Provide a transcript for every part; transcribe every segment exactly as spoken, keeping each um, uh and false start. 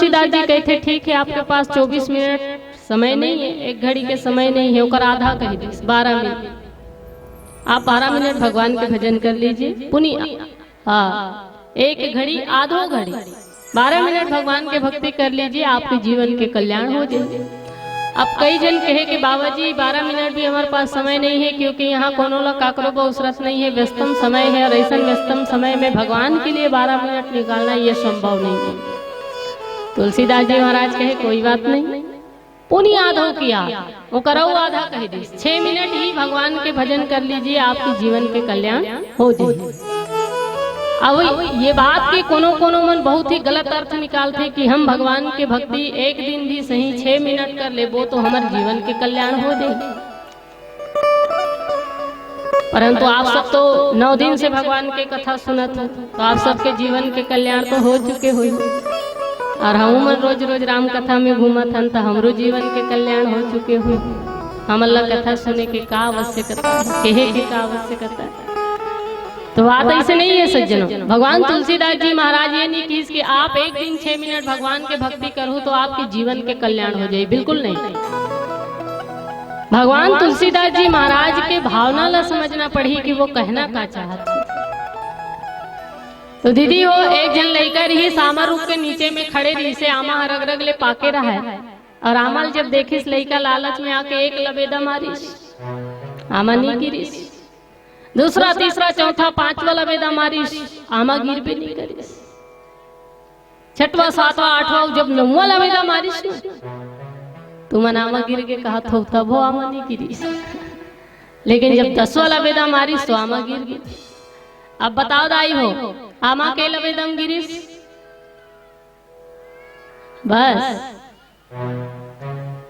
तुलसीदास जी कहते, "ठीक है, आपके पास चौबीस मिनट समय नहीं है, एक घड़ी के समय नहीं है, ओकर आधा कह दीस, बारह मिनट। आप बारह मिनट भगवान के भजन कर लीजिए, पुनी, हाँ, एक घड़ी, आधो घड़ी, बारह मिनट भगवान के भक्ति कर लीजिए, आपके जीवन के कल्याण हो जाए।" अब कई जन कहे कि बाबा जी, बारह मिनट भी हमारे पास समय नहीं है, क्योंकि यहाँ कोनो ला काकरो बौसरत नहीं है, व्यस्तम समय है, और ऐसा व्यस्तम समय में भगवान के लिए बारह मिनट निकालना, ये संभव नहीं है। तुलसीदास जी महाराज कहे, "कोई बात नहीं।" पुनी आधो किया, ओकर अउ आधा कह दीस, "छह मिनट ही भगवान के भजन कर लीजिए, आपके जीवन के कल्याण हो जाए।" अब ये बात के कोनो कोनो मन बहुत ही गलत अर्थ निकालते कि हम भगवान के भक्ति एक दिन भी सही छह मिनट कर लेबो तो हमर जीवन के कल्याण हो जाए। परंतु आप सब तो नौ दिन से भगवान के कथा सुनत हो, तो आप सबके जीवन के कल्याण तो हो चुके होई। और हम मन रोज रोज राम कथा में घूमत हन, तो हमरो जीवन के कल्याण हो चुके होई। हमन ला कथा सुने के का आवश्यकता है, कहे के का आवश्यकता है? तो बात ऐसे नहीं है सज्जनों। भगवान तुलसीदास जी महाराज ये नहीं किहिस कि आप एक दिन छह मिनट भगवान के भक्ति करहु तो आपके जीवन के कल्याण हो जाए, बिल्कुल नहीं। भगवान तुलसीदास जी महाराज के भावना ला समझना पड़ही कि वो कहना का चाहत हे। तो दीदी हो, एक झन लइका रिहिस, आमा रूख के नीचे में खड़े रिहिसे, आमा ह रग रग ले पाके रहय, और आमा ल जब देखिस लइका, लालच में आके एक लबेदा मारिस, आमा नी गिरिस। दूसरा, तीसरा, चौथा, पांचवा लबेदा मारिस, आमा गिरबे नी करिस। छठवा, सातवा, आठवा, जब नौवा लबेदा मारिस न, तुमन आमा गिर गे कहत हो, तभो आमा नी गिरिस। लेकिन जब दसवा लबेदा मारिस तो आमा गिर गे। अब बताओ दाई हो, आमा के लबेदा म गिरिस? बस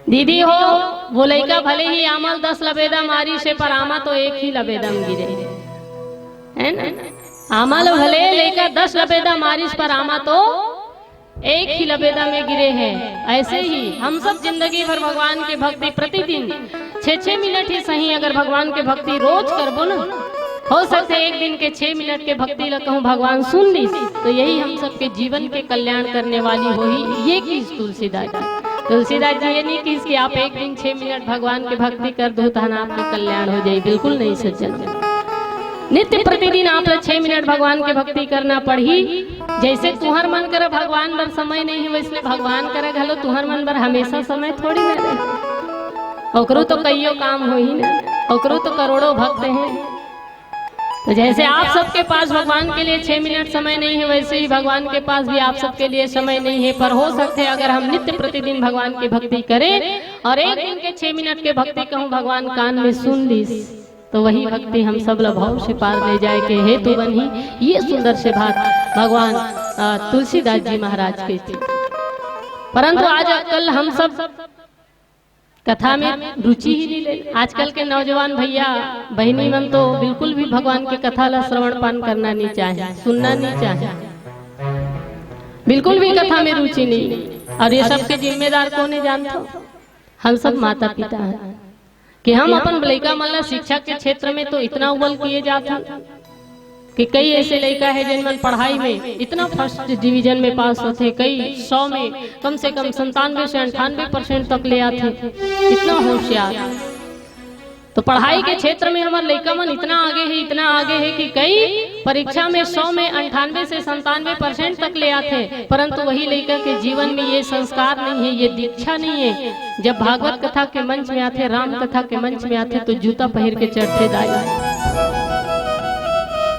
दीदी हो, वो लइका भले ही आमा ल दस लबेदा मारिस हे, पर आमा तो एक ही लबेदा म गिरे, है ना? आमा ल भले लइका दस लबेदा मारिस, पर आमा तो एक ही लबेदा में गिरे हे। ऐसे ही हम सब जिंदगी भर भगवान के भक्ति प्रतिदिन छह छह मिनट ही सही, अगर भगवान के भक्ति रोज करबो ना, हो सकथे एक दिन के छह मिनट के भक्ति ला कहूँ भगवान सुन लिस, तो यही हम सबके जीवन के कल्याण करने वाली होही। ये किहिस तुलसीदास जी। तुलसीदास जी ये नहीं किहिस कि आप एक दिन छह मिनट भगवान के भक्ति कर दो, तहन आपके कल्याण हो जाए, बिल्कुल नहीं सज्जन। नित्य प्रतिदिन आप ला छह मिनट भगवान के भक्ति करना पड़ही। जैसे तुहर मन करा भगवान बर समय नहीं है, वैसने भगवान करा घलो तुहर मन बर हमेशा समय थोड़ी न रहे। ओकरो तो कईयो काम होही ना, ओकरो तो करोड़ों भक्त हैं। तो जैसे आप सबके पास भगवान के लिए छह मिनट समय नहीं है, वैसे ही भगवान के पास भी आप सबके लिए समय नहीं है। पर हो सकथे अगर हम नित्य प्रतिदिन भगवान की भक्ति करें और एक दिन के छह मिनट के भक्ति कहूँ भगवान कान में सुन लिस, तो वही भक्ति हम सब ला भव से पार ले जाए के हेतु बनही। ये सुंदर से बात भगवान, अ, तुलसीदास जी महाराज के थी। परंतु आज कल हम सब कथा में रुचि ही नहीं ले। आजकल के नौजवान भैया बहिनी मन तो बिल्कुल भी भगवान के कथा ला श्रवण पान करना नहीं चाहे, सुनना नहीं चाहे, बिल्कुल भी कथा में रुचि नहीं। और ये सबके जिम्मेदार कौन है जानथो? हम सब माता पिता हैं कि हम अपन लइका मन ला शिक्षा के क्षेत्र में तो इतना अव्वल किए जात हन कि कई ऐसे लइका है जिन मन पढ़ाई में इतना फर्स्ट डिवीजन में पास होथे, कई सौ में कम से कम संतानवे से अंठानवे परसेंट तक ले आथे, इतना होशियार। तो पढ़ाई के क्षेत्र में हमर लइका मन इतना आगे है, इतना आगे है कि कई परीक्षा में सौ में अंठानवे से संतानवे परसेंट तक ले आथे, परंतु वही लइका के जीवन में ये संस्कार नहीं है, ये दीक्षा नहीं है। जब भागवत कथा के मंच में आथे, राम कथा के मंच में आथे, तो जूता पहिर के चढ़थे दाई।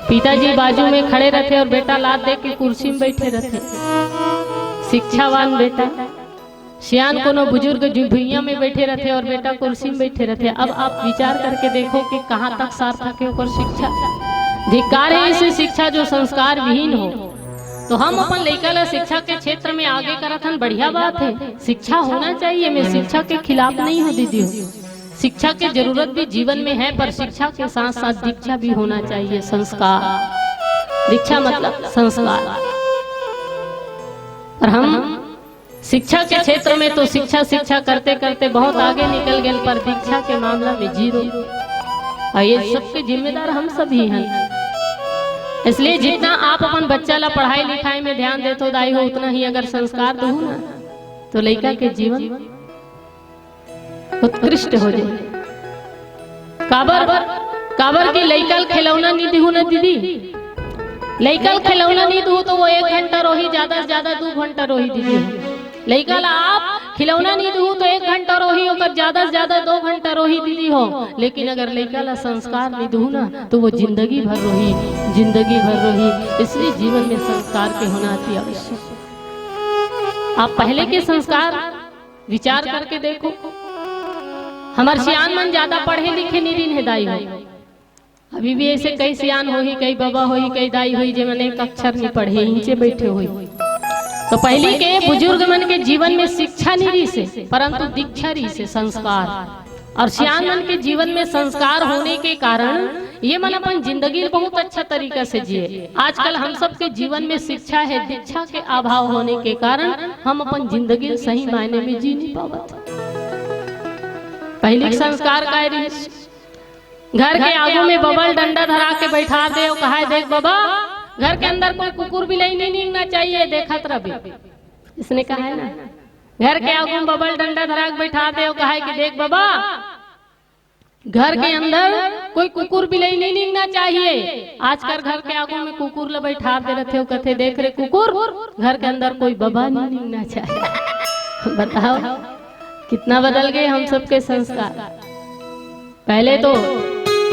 पिताजी बाजू में खड़े रहथे और बेटा लात दे के कुर्सी में बैठे रहथे। शिक्षावान बेटा, सियान कोनो बुजुर्ग जु-, भुइयां में बैठे रहथे और बेटा कुर्सी में बैठे रहथे। अब आप विचार करके देखो कि कहाँ तक सार्थक है ओकर शिक्षा। धिक्कार है ऐसी शिक्षा जो संस्कार विहीन हो। तो हम अपन लइका ला शिक्षा के क्षेत्र में आगे करत हन, बढ़िया बात है, शिक्षा होना चाहिए, मैं शिक्षा के खिलाफ नहीं हूँ दीदी हो। शिक्षा की जरूरत भी जीवन में है, पर शिक्षा के साथ साथ दीक्षा भी होना चाहिए, संस्कार। दीक्षा मतलब संस्कार। और हम शिक्षा के क्षेत्र में तो शिक्षा, शिक्षा करते करते बहुत आगे निकल गए, पर दीक्षा के मामला में जीरो। और ये सबके जिम्मेदार हम सभी हैं। इसलिए जितना आप अपन बच्चा ला पढ़ाई लिखाई में ध्यान देथो दाई हो, उतना ही अगर संस्कार दहू ना, तो लइका के जीवन उत्कृष्ट हो जाए। काबर, काबर कि लइका ल खिलौना नहीं दिहू ना दीदी, लइका ल खिलौना नहीं दिहू तो वो एक घंटा रोही, ज्यादा से ज्यादा दो घंटा रोही दीदी। लइका ला आप खिलौना नहीं दिहू तो एक घंटा रोही, ओकर ज्यादा से ज्यादा दो घंटा रोही दीदी हो। लेकिन अगर लइका ला संस्कार नहीं दिहू ना, तो वो जिंदगी भर रोही, जिंदगी भर रोही। इसलिए जीवन में संस्कार के होना अति आवश्यक। आप पहले के संस्कार विचार करके देखो, हमर सियान मन ज्यादा पढ़े लिखे नहीं रहिन हे दाई हो। अभी भी ऐसे कई सियान होही, कई बबा होही, कई दाई होही, जे मन एक अक्षर नहीं पढ़े, नीचे बैठे होही। तो पहली के बुजुर्ग मन के जीवन में शिक्षा नहीं रहिसे, परंतु दीक्षा रहिसे, संस्कार। और सियान मन के जीवन में संस्कार होने के कारण ये मन अपन जिंदगी ल बहुत अच्छा तरीका से जिए। आजकल हम सबके जीवन में शिक्षा है, दीक्षा के अभाव होने के कारण हम अपन जिंदगी ल सही मायने में जी नहीं पावत। पहली के संस्कार काय रहिस? घर के आगू में बबा ल डंडा धरा के बैठा दे, कहाय, "देख बबा, घर के अंदर कोई कुकुर बिलाई नहीं निकलना चाहिए, देखत रहे।" इसने कहा है ना, घर के आगू में बबा ल डंडा धरा के बैठा दे, कहाय कि, "देख बबा, घर के अंदर कोई कुकुर बिलाई नहीं निकलना चाहिए।" आजकल घर के आगू में कुकुर ल बैठा दे रथे, कथे, "देख रे कुकुर, घर के अंदर कोई बबा नहीं निकलना चाहिए।" बताओ, कितना बदल गए हम सबके संस्कार। पहले तो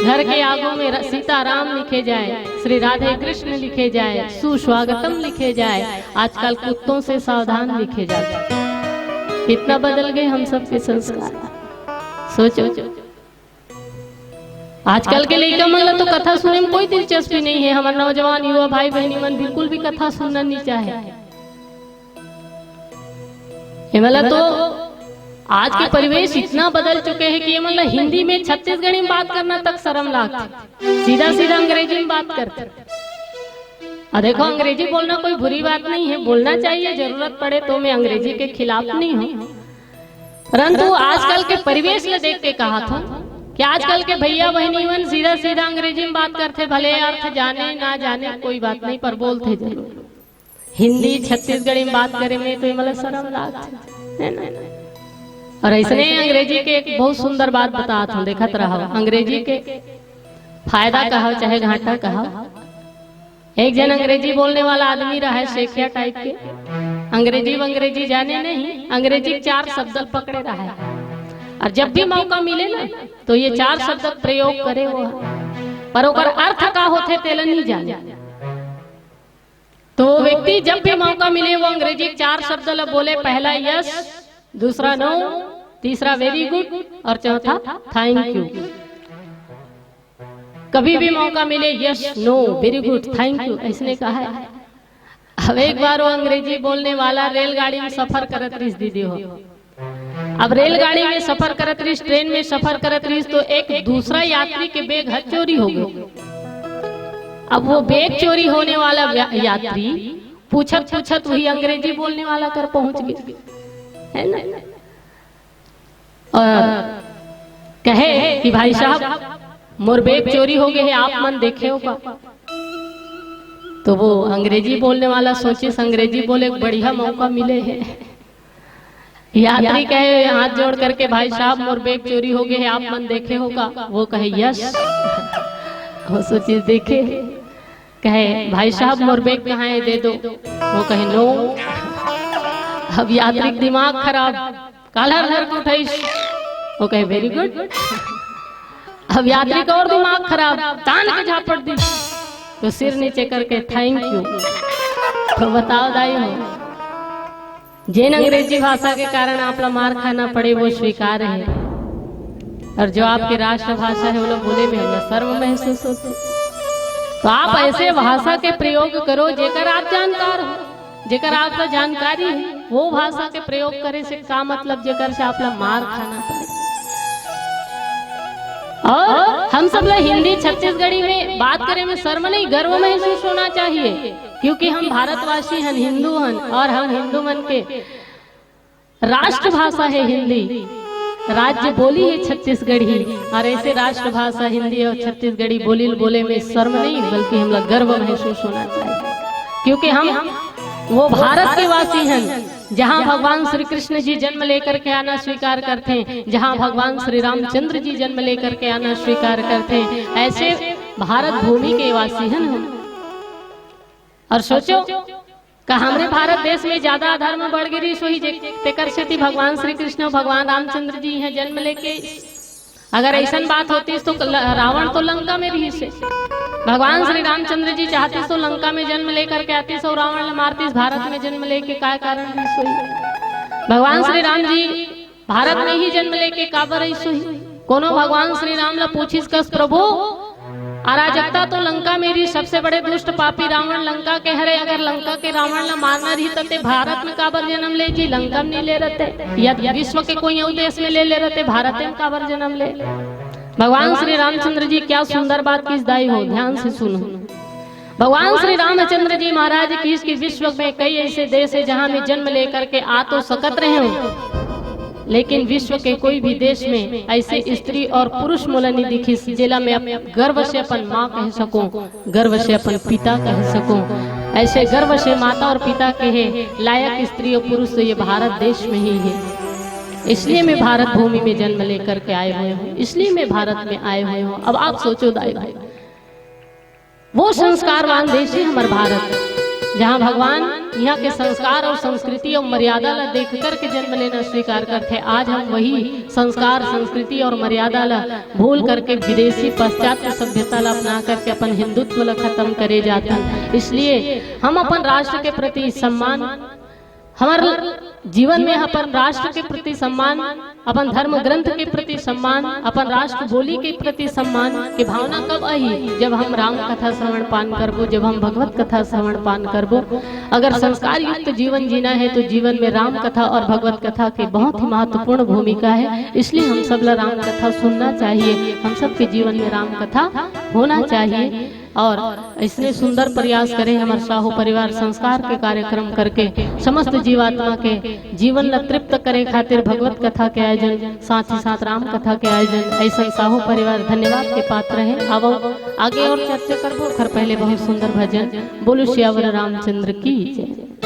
घर के आगू में र-, सीताराम लिखे जाए, श्री राधे कृष्ण लिखे जाए, सुस्वागतम लिखे जाए, आजकल कुत्तों से सावधान लिखे जाते। कितना बदल गए हम सबके संस्कार, सोचो। आजकल के लइका मन ला तो कथा सुने में कोई दिलचस्पी नहीं है। हमारे नौजवान युवा भाई बहनी मन बिल्कुल भी कथा सुनना नहीं चाहे। ये वाला तो आज के परिवेश इतना बदल चुके हैं कि ये मतलब हिंदी में, छत्तीसगढ़ी में बात करना तक शर्म लागथे, सीधा सीधा अंग्रेजी में बात करथे। और देखो, अंग्रेजी बोलना कोई बुरी बात नहीं है, बोलना चाहिए, जरूरत पड़े तो मैं अंग्रेजी के खिलाफ नहीं हूँ, परंतु आजकल के परिवेश ल देख के कहा था कि आजकल के भैया बहनी मन सीधा सीधा अंग्रेजी में बात करथे, भले अर्थ जाने ना जाने कोई बात नहीं, पर बोलथे जरूर। हिंदी छत्तीसगढ़ी में बात करे में तो ये मतलब शर्म लागथे, है ना? और ऐसने अंग्रेजी के एक बहुत सुंदर बात बतात हूँ, देखत रहो। अंग्रेजी के फायदा कहो चाहे घाटा कहो, एक जन अंग्रेजी बोलने वाला आदमी रहा है, शेखिया टाइप के, अंग्रेजी अंग्रेजी जाने नहीं, अंग्रेजी के चार शब्द पकड़े रहा है। और जब भी मौका मिले ना, तो ये चार शब्द प्रयोग करे वो, पर ओकर अर्थ का होथे तेला नहीं जाने। तो वो व्यक्ति जब भी मौका मिले, वो अंग्रेजी के चार शब्द ल बोले, पहला यस, दूसरा नो, तीसरा वेरी गुड और चौथा थैंक यू। कभी भी मौका मिले, yes, no, very good, thank you, ऐसने कहा है। अब एक बार वो अंग्रेजी बोलने वाला रेलगाड़ी में सफर करत रहिस दीदी हो। अब रेलगाड़ी में सफर करत रहिस, ट्रेन में सफर करत रहिस, तो एक दूसरा यात्री के बैग ह चोरी हो गए। अब वो बैग चोरी होने वाला व्या-, यात्री पूछत पूछत वही अंग्रेजी बोलने वाला कर पहुंच गए, है ना? और कहे कि भाई साहब, मोर बैग चोरी हो गए है, आप मन देखे हो का? तो वो अंग्रेजी बोलने वाला सोचिस, अंग्रेजी बोले, बढ़िया मौका मिले है। यात्री कहे हाथ जोड़ करके, भाई साहब, मोर बैग चोरी हो गए है, आप मन देखे हो का? वो कहे यस। वो सोचिस देखे। कहे, भाई साहब, मोर बैग कहाँ है, दे दो। वो कहे नो। अब यात्री के दिमाग खराब, कालर धर के उठाइस। वो कहे वेरी गुड। अब यात्री का और दिमाग खराब, तान के झापट दी, तो सिर नीचे करके थैंक यू। तो बताओ दाई हो, जेन अंग्रेजी भाषा के कारण आप ला मार खाना पड़े, वो स्वीकार है, और जो आपके राष्ट्रभाषा है, वो लोग बोले में हमला शर्म महसूस होथे। तो आप ऐसे भाषा के प्रयोग करो जेकर आप जानकार हो, जेकर आप ला जानकारी है, वो भाषा के प्रयोग करे से का मतलब जेकर से आप ला मार खाना पड़े। और हम सब ला हिंदी छत्तीसगढ़ी में बात करे में शर्म नहीं, गर्व महसूस होना चाहिए, क्योंकि हम भारतवासी हन, हिंदू हन, और हम हिंदू मन के राष्ट्रभाषा है हिंदी। राज्य बोली है छत्तीसगढ़ी, और ऐसे राष्ट्रभाषा हिंदी और छत्तीसगढ़ी बोली ल बोले में शर्म नहीं, बल्कि हमला गर्व महसूस होना चाहिए, क्योंकि हम वो भारत के वासी हैं, जहाँ भगवान श्री कृष्ण जी जन्म लेकर के आना स्वीकार करते हैं, जहाँ भगवान श्री रामचंद्र जी जन्म लेकर के आना स्वीकार करते हैं। ऐसे भारत भूमि के वासी हैं हम। और सोचो, का हमरे भारत देश में ज्यादा अधर्म बढ़ गे रिहिस होही, जे तेकर सेती भगवान श्री कृष्ण, भगवान रामचंद्र जी इहाँ जन्म लेके? अगर ऐसन बात होतिस तो ल-, रावण तो लंका में रिहिस हे। भगवान श्री रामचंद्र जी चाहतिस तो लंका में जन्म लेकर के आतिस और रावण ल मारतिस। भारत में जन्म लेके काय कारण रिहिस होही? भगवान श्री राम जी भारत में ही जन्म लेके काबर आइस होही? कोनो भगवान श्री राम ला पूछिस कस, "प्रभु, अराजकता तो लंका में रही, सबसे बड़े दुष्ट पापी रावण लंका के हरे, अगर लंका के रावण ला मारना रही त ते भारत में काबर जन्म ले जी, लंका में नहीं ले रहते, या विश्व के कोई अउ देश में ले ले रहते, भारत में काबर जन्म ले?" भगवान श्री रामचंद्र जी क्या सुंदर बात किस दाई हो, ध्यान से सुनो। भगवान श्री रामचंद्र जी महाराज किस कि विश्व में कई ऐसे देश है जहाँ में जन्म लेकर के आ तो सकत रहे हो, लेकिन विश्व के कोई भी देश में ऐसे स्त्री और पुरुष मोला नहीं दिखिस, जेला मैं अप-, गर्व से अपन माँ कह सकूं, गर्व से अपन पिता कह सकूं। ऐसे गर्व से माता और पिता के है लायक स्त्री और पुरुष तो ये भारत देश में ही है। इसलिए मैं भारत भूमि में जन्म लेकर के आए हुए हूँ, इसलिए मैं भारत में आए हुए हूँ। अब आप सोचो दाई भाई, वो संस्कारवान देश है हमार भारत, जहाँ भगवान यहाँ के संस्कार और संस्कृति और मर्यादा ला देख करके जन्म लेना स्वीकार करते। आज हम वही संस्कार, संस्कृति और मर्यादा ला भूल करके विदेशी पाश्चात्य सभ्यता ला अपना करके अपन हिंदुत्व ला खत्म करे जाते हैं। इसलिए हम अपन राष्ट्र के प्रति सम्मान, हमार जीवन में अपन राष्ट्र के प्रति सम्मान, अपन धर्म ग्रंथ के प्रति सम्मान, अपन राष्ट्र बोली के प्रति सम्मान के भावना कब आही? जब हम राम कथा श्रवण पान करबो, जब हम भगवत कथा श्रवण पान करबो। अगर संस्कार युक्त जीवन जीना है तो जीवन में राम कथा और भगवत कथा के बहुत ही महत्वपूर्ण भूमिका है। इसलिए हम सब ला राम कथा सुनना चाहिए, हम सबके जीवन में राम कथा होना चाहिए। और इसने सुंदर प्रयास करे हमार साहू परिवार संस्कार के कार्यक्रम करके समस्त जीवात्मा के जीवन ला तृप्त करे खातिर भगवत कथा के आयोजन, साथ ही साथ राम कथा के आयोजन। ऐसन साहू परिवार धन्यवाद के पात्र है। अब आगे और चर्चा करबो, ओखर पहले बहुत सुंदर भजन। बोलो सियावर रामचंद्र की जय।